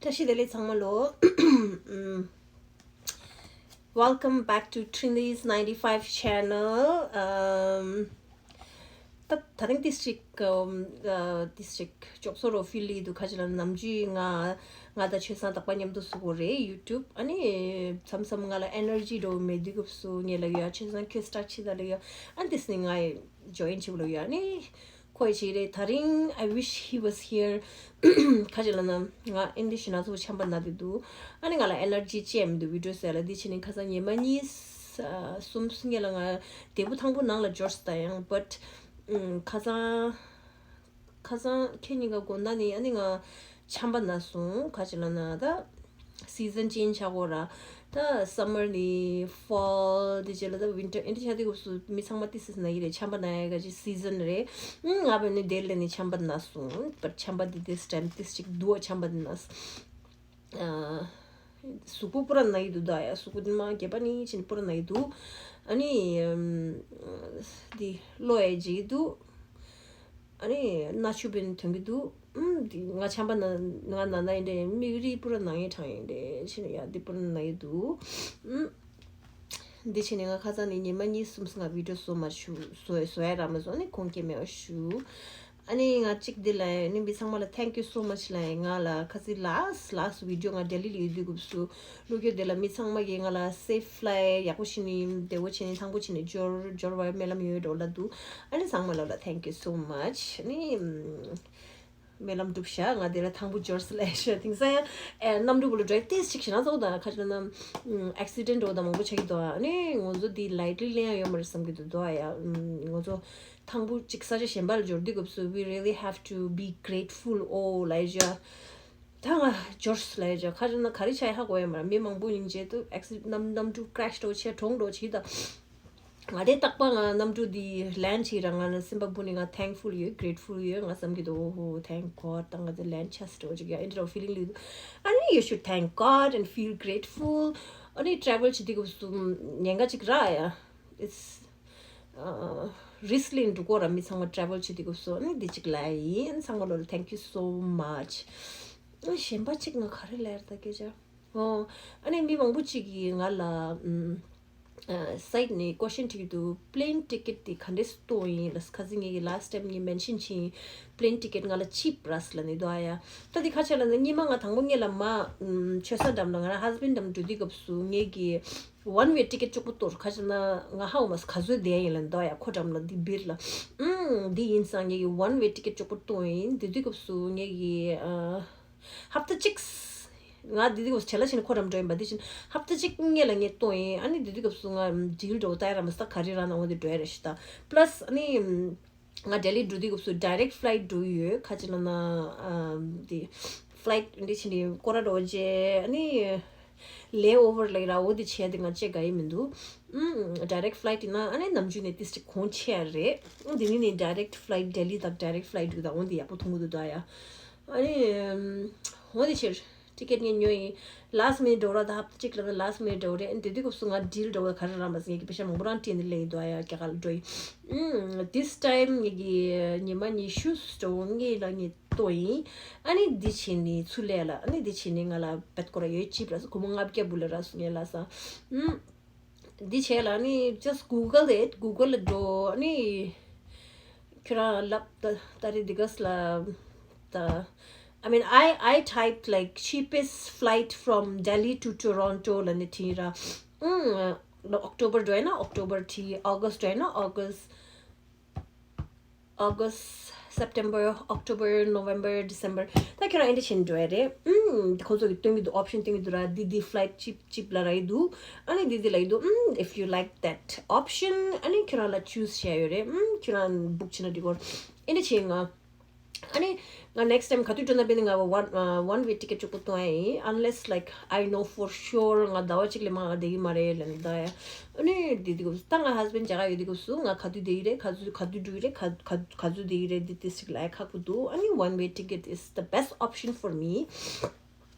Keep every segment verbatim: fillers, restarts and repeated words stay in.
བཀྲ་ཤིས་བདེ་ལེགས་ཚང་མ་ལོ། ཨམ། Welcome back to Trinity's ninety-five channel. ཨམ། ད་ད་རིང་ཏིས་ཅིག་ཨམ། ཨ། ཏིས་ཅིག་ཅོག་སོ་རོ་ཕིལ་ལི་འདུག་ཁ་ཅིག་ལ་ནམ་རྒྱུན་ང་ང་དང་ཆོས་སང་རྟག་པར་མཉམ་དུ་བཟོ་གོ་རེད་YouTube། ཨ་ནི་མཚམས་མཚམས་ང་ལ་ཨེ་ནར་ཇི་འགྲོ་མེད་དུས་སྐབས་སུ་ངས་ལབ་ཡོད། ཆོས་སང་ཁྱོད་སི་ཊར་བྱེད་ད་ལབ་ཡོད། ཨ་ནི་ཏིས་ནི་ང་ཇོ་ཡིན་བྱེད་ལབ་ཡོད། ཨ་ནི་ཁོ་ཡི་བྱེད་རེད། ད་རིང་I wish he was here. ཁ་ཅིག་ལ་ན་ང་ཨིན་ཌི་ཤི་ན་ཚོ་ཆམ་པ་ན་དེ་འདུག་ཨ་ནི་ང་ལ་ཨེ་ནར་ཇི་ཅན་མི་འདུག་བི་ཌི་ཡོ་ཟེར་ལ་འདི་བྱས་ནི་ཁ་སང་ཉི་མ་གཉིས་གསུམ་སྔོན་ལ་ང་དེ་བུ་ཐང་བུ་ནང་ལ་འབྱོར་སོང་ད་ཡང་། བཊ་ཁ་སང་ཁ་སང་ཁྱེད་གཉིས་ཀ་དགོང་དག་ནི་ཨ་ནི་ང་ཆམ་པ་ན་སོང་། ཁ་ཅིག་ལ་ན་ད་སི་ཛན་ཅེན་ཇི་བྱ་དགོས་ར། ད་སམ་མར་ནི་ཕོལ་དེ་རྗེས་ལ་ད་ཝིན་ཊར་ཨེ་འདྲ་ཆགས་དུས་སྐབས་སུ་མི་ཚང་མ་ཏིས་ཏིས་ན་གི་རེད། ཆམ་པ་ན་ཡ་ག་ཅིག་སི་ཛན་རེད། ཨུམ། ང་བས་ནི་དེ་ལས་ནི་ཆམ་པ་ན་སོང་། བཊ་ཆམ་པ་འདི་དེ་སི་ཊའིམ་ཏིས་ཅིག་འདུག་ཆམ་པ་འདི་ན་སོང་། ཨ། གཟུགས་པོ་པུ་ར་ན་གི་འདུག་ད་ཡ། གཟུགས་པོ་དེ་མ་སྐྱེས་པ་ནི་ཕྱིན་པུ་ར་ན་གི་འདུག་ཨ་ནི་ཨམ། འདི་གློ་ཡ་འཇིག་གི་འདུག་ཨ་ནི་སྣ་ཆུ་བན་ཐོན་གི་འདུག་ཨུམ། འདི་ང་ཆམ་པ་ན་ང་ན་ན་ཡིན་ཏེ་མིག་རིལ་པུ་ར་ན་ངེ་གྲང་ཡིན་ཏེ་ཕྱིན་ཡ་འདི་པུ་ར་ན་གི་འདུག་ཨུམ། འདི་བྱས་ནས་ང་ཁ་སང་ནས་ཉི་མ་གཉིས་གསུམ་ང་བི་ཌི་ཡོ་བཟོ་མ་ཞུ་བཟོ་བཟོ་ཡ་རག་མ་སོང་། ཨ་ནི་ཁོང་སྐྱེ་མེད་པ་ཞུ། ཨ་ནི་ང་གཅིག་འདི་ལ་ནི་མི་ཚང་མ་ལ་thank you so much ལ་ང་ལ་ཁ་སི་last last video ང་ལྡི་ལི་ལ་ཡོད་དུས་སྐབས་སུ་བླུག་རྒྱུ་དེ་ལ་མི་ཚང་མ་གིས་ང་ལ་safe flight ཡག་པོ་བྱས་ནས་བདེ་བོ་བྱས་ནས་ཐང་པོ་བྱས་ནས་འབྱོར་འབྱོར་བར་སྨོན་ལམ་ཡོད་འགྲོ་ལབ་འདུག་ཨ་ནི་ཚང་མ་ལ་ལ་thank you so much ཨ་ནི། སྨོན་ལམ་སྒྲུབ་ཤག་ང་དེ་ལ་ཐང་པོ་འབྱོར་སི་ལས་ཤག་དེང་སང་ཡང་ཨེ་གནམ་གྲུ་བུ་ལ་འགྲོ་ཡ་ཏིས་ཅིག་ཞེ་ན་ཚོགས་དང་ཁ་ཅིག་ན་ཨེག་སི་ཌེན་འགྲོ་དང་མང་པོ་ཆགས་ཀྱི་འདུག་ཨ་ནི་ང་ཚོ་འདི་ལའིཊ་ལི་ལེན་ཡ་ཡོད་མ་རེད་བསམ་གྱི་འདུག་དོ་ཨ་ཡ། ང་ཚོ་ཐང་པོ་ཅིག་ས་ཆ་གཞན་པ་ལ་འབྱོར་དུས་སྐབས་སུ་we really have to be grateful ཨོ་ལ་ཡ། ད་ང་འབྱོར་སི་ལ་ཡ། ཁ་ཅིག་ན་ག་རེ་ཆགས་ཡ་ཧ་གོ་ཡ་མ་རེད། མི་མང་པོ་ཡིན་རྗེས་དུ་ཨེག་སི་གནམ་གནམ་གྲུ་ཀྲེཤ་འགྲོ་བྱས་གྲོངས་འགྲོ་བྱས་ད། ང་དེ་རྟག་པར་ང་གནམ་གྲུ་འདི་ལེན་བྱེད་ར་ང་ལ་སེམས་པ་སྦུག་ནས་ང་thankful ཡོད། grateful ཡོད་ང་བསམ་གྱི་འདུག་ཨོ་ཧོ། thank God ད་ང་དེ་ལེན་ཆགས་སི་འགྲོ་ཅིག་ཡ་ཨེ་འདྲ་feeling ལི་འདུག་ཨ་ནི་you should thank God and feel grateful. ཨ་ནི་travel བྱེད་དུས་སྐབས་སུ་ཉེན་ཁ་ཅིག་རག་ཡ། it's risk ལེན་འགྲོ་གོ་ར་མི་ཚང་མ་travel བྱེད་དུས་སྐབས་སུ། ཨ་ནི་འདི་ཅིག་ལ་ཡིན། ཚང་མ་ལོ་ལ་thank you so much. ཨ་གཞན་པ་ཅིག་ང་ག་རེ་ལབ་ཡ་རེད་ད་སྐད་ཆ། ཨོ། ཨ་ནི་མི་མང་པོ་ཅིག་གིས་ང་ལ་ཨམ། ཨ། site ནས་question དྲིས་ཀྱི་འདུག plane ticket དེ་ག་འདྲས་གཏོང་ཡིན་ལབ། ཁ་སང་ངེད་ཀྱི་last time ངས་mention བྱས་ཡིན། plane ticket ང་ལ་cheap རག་ལབ་ནས་འདུག་ཨ་ཡ། ད་དེ་ཁ་ཆེ་ལ་ནི་སྔོན་མ་ང་དང་པོ་ངེད་ལ་མ་ཨམ། ཆོས་ས་འགྲམ་ལ་ང་རང་husband འགྲམ་འགྲོ་དུས་སྐབས་སུ་ངེད་ཀྱི་one way ticket གཅིག་པོ་གཏོར། ཁ་ཆེ་ན་ང་ཧ་གོ་མ་སོང་ག་ཚོད་བསྡད་ཡིན་ལབ་འདུག་ཨ་ཡ། ཁོ་འགྲམ་ལ་འདི་བིར་ལ། ཨམ། འདི་ཡིན་ཙང་ངེད་ཀྱི་one way ticket གཅིག་པོ་གཏོང་ཡིན། དེ་དུས་སྐབས་སུ་ངེད་ཀྱི་ཨ། ཧབ་ཏ་གཅིག་ང་དེ་དུས་སྐབས་སུ་བྲེལ་བ་བྱས་ནས་ཁོ་འགྲམ་འགྲོ་ཡིན་པ། དེ་བཞིན་ཧབ་ཏ་གཅིག་སྔོན་ལ་ངས་གཏོང་ཡིན། ཨ་ནི་དེ་དུས་སྐབས་སུ་ང་deal འགྲོ་ལྟ་ཡ་ར་མ་སོང་། ག་རེ་རག་ན་འོ་དེ་འགྲོ་ཡ་རེད་ཤི་ད། plus ཨ་ནི་ང་ལྡི་ལི་འགྲོ་དུས་སྐབས་སུ་direct flight འགྲོ་ཡི་ཡོད། ཁ་ཅིག་ལ་ན་ཨམ། དེ་flight འདི་ཕྱིན་ནས་སྐོར་ར་འགྲོ་རྗེས་ཨ་ནི་layover ལབ་ཀྱི་ར་འོ་དེ་བྱས་དེ་ང་བྱེད་དགའ་ཡི་མི་འདུག་ཨམ། direct flight ཡིན་ན་ཨ་ནི་ནམ་རྒྱུན་ནས་ཏིས་ཅིག་གོང་ཆེ་ཡ་རེད། ཨ་དེ་ནི་ནི་direct flight ལྡི་ལི་དང་direct flight འགྲོ་གི་ད་འོ་དེ་ཡག་པོ་མཐོང་གི་འདུག་ད་ཡ། ཨ་ནི་འོ་དེ་ཕྱིར་ticket ངས་ཉོས་ཡིན། last minute འགྲོ་ར་ད་ཧབ་ཏ་གཅིག་ལ་ན་last minute འགྲོ་རེད། དེ་དུས་སྐབས་སུ་ང་deal འགྲོ་བ་ག་རེ་རག་མ་སོང་། ངེད་ཀྱི་པེ་ཤ་མང་པོ་རང་སྤྲད་ནས་སླེབས་ཡིན་འདུག་ཨ་ཡ། རྒྱ་གར་ལ་འགྲོ་ཡིན། ཨུམ། this time ངེད་ཀྱི་ཉི་མ་ཉི་ཤུ་འགྲོ་ངེད་ལ་ངེད་ཏོ་ཡིན། ཨ་ནི་འདི་བྱས་ནས་ཚུར་སླེབས་ལ། ཨ་ནི་འདི་བྱས་ནས་ང་ལ་བེད་སྐོར་ཡོད་ཅིབ་ལ་སོ་སྒོར་མོ་ལྔ་བརྒྱ་འབུལ་ལ་རག་སོང་ངེད་ལ་ས། ཨུམ། འདི་བྱས་ལ་ནི་just Google it. Google ལ་འགྲོ་ནི་ཁྱོད་རང་ལབ་ད་ད་རེད་འདི་གས་ལ་ད། I mean, I, I typed like cheapest flight from Delhi to Toronto ལ་ནི་བྲིས་ར། ཨུམ། October འགྲོ་ཡིན་ན་October བྲིས། August འགྲོ་ཡིན་ན་August། August, September, October, November, December. ད་ཁྱོད་རང་ཨེ་འདྲ་བྱས་ནས་འགྲོ་ཡ་རེད། ཨུམ། ཁོང་ཚོ་གི་སྟོན་གི་འདུག option སྟོན་གི་འདུག་ར། འདི་འདི་flight cheap cheap ལ་ར་ཡི་འདུག་ཨ་ནི་འདི་འདི་ལ་ཡི་འདུག་ཨུམ། if you like that option ཨ་ནི་ཁྱོད་རང་ལ་choose བྱས་ཡོད་རེད། ཨུམ། ཁྱོད་རང་book བྱས་ན་འགྲིག་གོ། ཨེ་འདྲ་བྱས་ང་ཨ་ནི་ང་next time ག་དུས་འགྲོ་ན་བས་ནི་ང་one, uh, one way ticket གཅིག་པོ་གཏོང་ཡ་ཡིན། Unless like I know for sure ང་ཟླ་བ་གཅིག་ལས་མང་ང་བསྡད་ཀྱི་མ་རེད་ལབ་ནི་ད་ཡ། ཨ་ནི་དེ་དུས་སྐབས་སུ་ད་ང་husband རྒྱ་གར་ཡོད་དུས་སྐབས་སུ་ང་ག་དུས་བསྡད་ཀྱི་རེད། ག་ཚོད་ག་དུས་འགྲོ་གི་རེད། ག་ག་ག་ཚོད་བསྡད་ཀྱི་རེད། འདི་ཏིས་ཅིག་ལབ་ཡ་ཁག་པོ་འདུག་ཨ་ནི་one way ticket is the best option for me.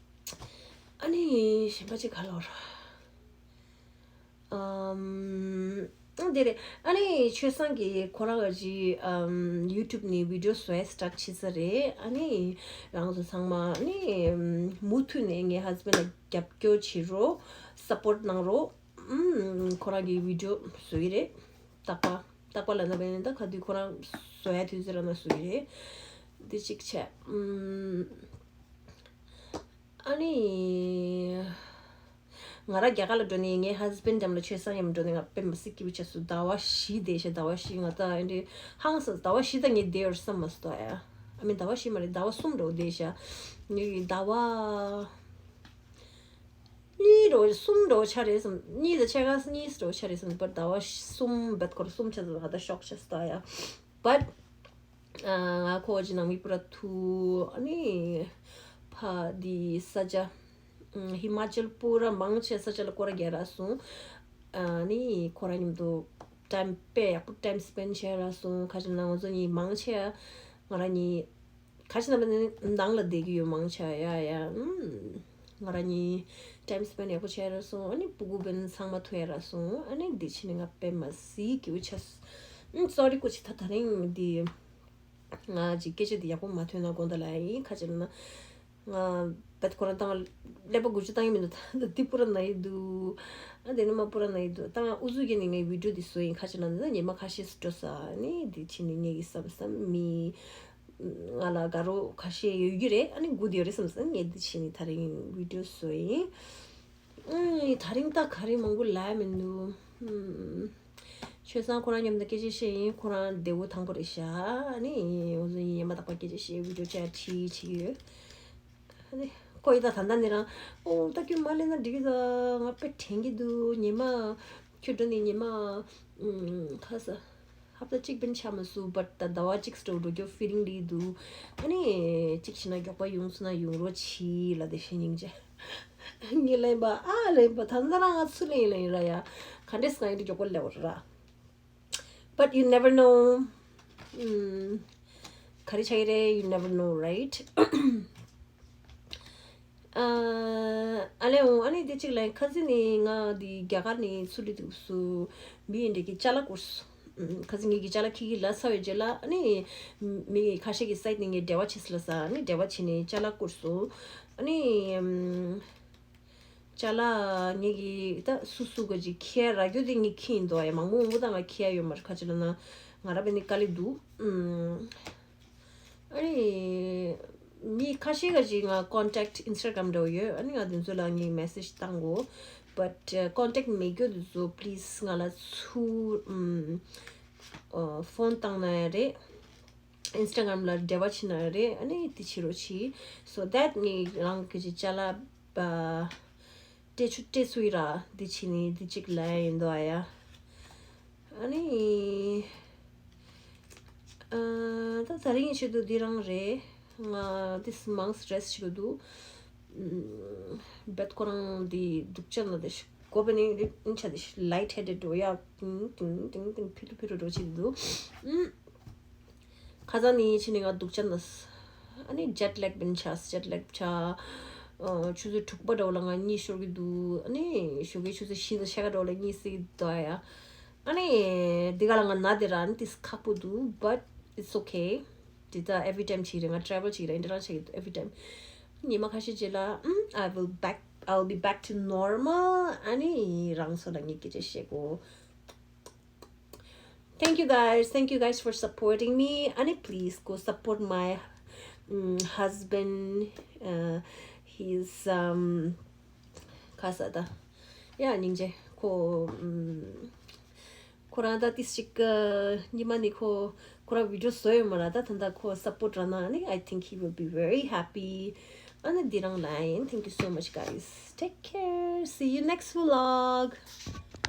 ཨ་ནི་གཞན་པ་ཅིག་ག་ལབ་ར། ཨམ། ཨང་། དེ་རེད། ཨ་ནི་ཆོས་བཟང་གིས་ཁོ་རང་གི་ཨམ་YouTube་ནས་video་བཟོ་ཡ་start་བྱས་ས་རེད། ཨ་ནི་རང་ཚོ་ཚང་མ་ཨ་ནི་ཨམ་མུ་མཐུད་ནས་ངའི་husband་ལ་རྒྱབ་སྐྱོར་བྱེད་རོགས། support་གནང་རོགས། ཨམ་ཁོ་རང་གི་video་བཟོ་གི་རེད། རྟག་པ་རྟག་པ་ལབ་ན་བས་ད་ག་དུས་ཁོ་རང་བཟོ་ཡ་དུས་ཚོད་རག་ན་བཟོ་གི་རེད། འདི་གཅིག་བྱས། ཨམ། ཨ་ནི། ང་རང་རྒྱ་གར་ལ་འགྲོ་ནས་ངའི་husband་འགྲམ་ལ་ཆོས་བཟང་མཉམ་འགྲོ་ནས་ང་དཔེ་མི་སྲིད་སྐྱིད་པོ་བྱས་སོང་། ཟླ་བ་བཞི་བསྡད་ཤག་ཟླ་བ་བཞི་ང་ད་ཨེ་འདྲའི་ཧང་སང་། ཟླ་བ་བཞི་ད་ངས་བསྡད་ཡོད་བསམ་མ་སོང་ད་ཡ། ཨ་མི་ཟླ་བ་བཞི་མ་རེད། ཟླ་བ་གསུམ་འགྲོ་བསྡད་ཤག་ངས་ཟླ་བ་གཉིས་འགྲོ་གསུམ་འགྲོ་ཆ་རེད་བསམ། གཉིས་དང་ཕྱེད་ཀ་གཉིས་འགྲོ་ཆ་རེད་བསམ། but་ཟླ་བ་གསུམ། but་ཁོར་གསུམ་ཆ་ཙམ་ད་ཤོག་ཆ་སོང་ད་ཡ། but ང་ཁོ་ཅི་ནང་མི་པུ་ར་ཐུ་ཨ་ནི་ཕ་དི་ས་ཆ་ཧི་མ་ཅལ་པུ་ར་མང་ཆེ་ས་ཆ་ལ་སྐོར་ར་རྒྱག་རག་སོང་། ཨ་ནི་ཁོ་ར་མཉམ་དུ་time་དཔེ་ཡག་པོ་time spend་བྱས་རག་སོང་། ཁ་ཅིག་ན་ང་ཚོ་གཉིས་མང་ཆེ་ང་རང་གཉིས་ཁ་ཅིག་ན་ནང་ལ་བསྡད་ཀྱི་ཡོད་མང་ཆེ་ཡ་ཡ། ང་རང་གཉིས་time spend་ཡག་པོ་བྱས་རག་སོང་། ཨ་ནི་སྤུ་གུ་བན་ཚང་མ་ཐུག་ཡ་རག་སོང་། ཨ་ནི་འདི་ཕྱི་ནས་ང་དཔེ་མ་སྲིད་སྐྱིད་པོ་ཆགས་སོང་། sorry་ཀུ་ཅི་ད་ད་རིང་འདི་ང་ཅིག་སྐད་ཆ་འདི་ཡག་པོ་མ་ཐོན་ན་དགོངས་དག་ལ་ཡིན། ཁ་ཅིག་ན་ང་བད་ཁོ་རང་ཏང་ཀླད་པ་འགུལ་སྐྱོད་བཏང་ཡི་མི་འདུག་ད་འདི་པུ་ར་ན་ཡི་འདུག་ཨ་འདི་ནི་མ་པུ་ར་ན་ཡི་འདུག་ད་ང་ཨུ་ཚུགས་ཀྱིས་ནི་ངའི་video་འདི་བཟོ་ཡིན། ཁ་ཅིག་ན་འདི་ཉི་མ་ཁ་ཤས་སུ་འགྲོ་ས་ནི་འདི་ཕྱི་ནས་ངེད་ཀྱི་བསམ་བསམ་མི། ང་ལ་དགའ་རོགས་ཁ་ཤས་ཡོད་རྒྱུ་རེད། ཨ་ནི་སྒུག་བསྡད་ཡོད་རེད་བསམ་སོང་། ངས་འདི་བྱས་ནས་ད་རིང་video་བཟོས་ཡིན། ཨུམ། ད་རིང་ད་ག་རེ་མང་པོ་ལབ་མི་འདུག་ཨུམ། ཆོས་བཟང་ཁོ་རང་མཉམ་དུ་སྐད་ཆ་བཤད་ཡིན། ཁོ་རང་བདེ་པོ་དང་པོ་རེད་ཤག་ཨ་ནི་འོ་ཟོ་ཡིན་ཡན་པ་དག་པ་སྐད་ཆ་བཤད་video་བྱས་བྲིས་བྱས་ཡོད། ཨ་ནི་ཁོ་ཡི་ད་ད་ལྟ་ནི་རང་ཨོ་ད་ཁྱོད་མ་སླེབས་ན་འགྲིག་གི་ད་ང་དཔེ་དྲན་གྱི་འདུག་ཉི་མ་ཁྱོད་འགྲོ་ནས་ཉི་མ་ཨུམ་ཁ་ས། ཧབ་ཏ་གཅིག་བན་ཆ་མ་སུ་བར་ད་ཟླ་བ་གཅིག་སྤྲོ་འགྲོ་རྒྱུ་ཕི་ལིང་ལི་འདུག་ཨ་ནི་གཅིག་བྱས་ན་མགྱོགས་པ་ཡོང་སོང་ན་ཡོང་རོགས་གྱིས་ལ་དེ་བཞིན་སྙིང་རྗེ། ངས་ལེན་པ་ཨ་ལེན་པ་ད་ལྟ་རང་ང་ཚུར་ལེན་ལེན་ར་ཡ། ག་འདྲས་ང་ཡིན་དུ་མགྱོགས་པ་ལེ་བར་ར། But you never know. ཨུམ། ག་རེ་ཆགས་ཀྱི་རེད། You never know, right? ཨ་ཨ་ལེ་འོང་། ཨ་ནི་དེ་གཅིག་ལ་ཁ་སང་ནི་ང་འདི་རྒྱ་གར་ནས་ཚུར་སླེབས་དུས་སུ་མི་ཡིན་འདྲེ་གི་ཅ་ལག་བསྐུར་སོང་། ཁ་སང་ངེད་ཀྱི་ཅ་ལག་ཁྱི་གི་ལ་ཚ་བའི་རྗེས་ལ་ཨ་ནི་མི་ཁ་ཤས་ཀྱི་site་ནས་ངས་འབྲེལ་བ་བྱས་ལ་ས་ཨ་ནི་འབྲེལ་བ་བྱས་ནས་ཅ་ལག་བསྐུར་སོང་། ཨ་ནི་ཅ་ལག་ངེད་ཀྱི་ད་སུ་སུ་ག་ཅིག་ཁྱེར་ར་རྒྱུ་དེ་ངས་ཁྱི་ཡིན་དོ་ཡ་མང་མོ་འོང་གོ་ད་ང་ཁྱི་ཡ་ཡོད་མ་རེད། ཁ་ཅིག་ལ་ན་ང་ར་བས་ནི་དཀའ་ལས་འདུག་ཨ་ནི་མི་ཁ་ཤས་ཀ་ཅིག་ང་contact Instagram་འདྲ་བོ་ཡོད། ཨ་ནི་ང་དེ་ཚོ་ལ་ངས་message་བཏང་གོ། But contact་མེད་རྒྱུ་དེ་ཚོ་please་ང་ལ་ཚུར་phone་བཏང་ན་ཡ་རེད། Instagram་ལ་འབྲེལ་བ་བྱེད་ན་ཡ་རེད། ཨ་ནི་དེ་བྱེད་རོགས་གྱིས། So that་ངས་རང་གི་ཅིག་ཅ་ལག་སྤྲད་ཆུ་སྤྲད་སུ་ཡི་ར་འདི་བྱེད་ནི་འདི་གཅིག་ལ་ཡིན་དོ་ཨ་ཡ། ཨ་ནི། ཨ་ད་ད་རིང་ཆེད་དུ་འདི་རང་རེད། ང་this month stress་ཞིག་འདུག་བེད་ཁོ་རང་འདི་སྡུག་ཅག་ན་དེ་ཞིག་གོ་བ་ནི་འདི་ཆ་དེ་ཞིག་light headed་འགྲོ་ཡ། ཏིང་ཏིང་ཏིང་ཕི་རུ་ཕི་རུ་འགྲོ་ཆེད་འདུག་ཁ་སང་ནི་ཕྱི་ནས་ང་སྡུག་ཅག་ན། ཨ་ནི་jet lag་བིན་ཆ་jet lag་ཆ། ཆུ་ཚོད་དྲུག་པ་འདྲ་བོ་ལ་ང་གཉིད་ཤོར་གི་འདུག་ཨ་ནི་ཞོགས་ཀའི་ཆུ་ཚོད་བཞི་དང་ཕྱེད་ཀ་འདྲ་བོ་ལ་གཉིད་སད་ཀྱི་འདུག་ཡ། ཨ་ནི་འདི་ག་ལ་ང་ན་དེ་ར་ཨ་ནི་ཏིས་ཁག་པོ་འདུག but it's okay. དེ་ད་every time་བྱེད་རེད། ང་travel་བྱེད་རེད། འདི་རང་བྱེད་ཀྱི་འདུག every time. ཉི་མ་ཁ་ཤས་རྗེས་ལ་ཨམ། I will back, I'll be back to normal. ཨ་ནི་རང་སོ་ལ་ངས་སྐད་ཆ་བཤད་གོ། Thank you guys, thank you guys for supporting me. ཨ་ནི་please go support my um, husband. Uh, he's um, ཁ་ས་ད། ཡ་སྙིང་རྗེ་ཁོ། ཁོ་རང་ད་ཏིས་ཅིག་ཉི་མ་ནི་ཁོ་ཁོ་རང་video་བཟོ་ཡོད་མ་ར། ད་ད་ད་ཁོ་support་ར་ན་ནི་I think he will be very happy. ཨ་ནི་འདི་རང་ལ་ཡིན། Thank you so much guys. Take care. See you next vlog.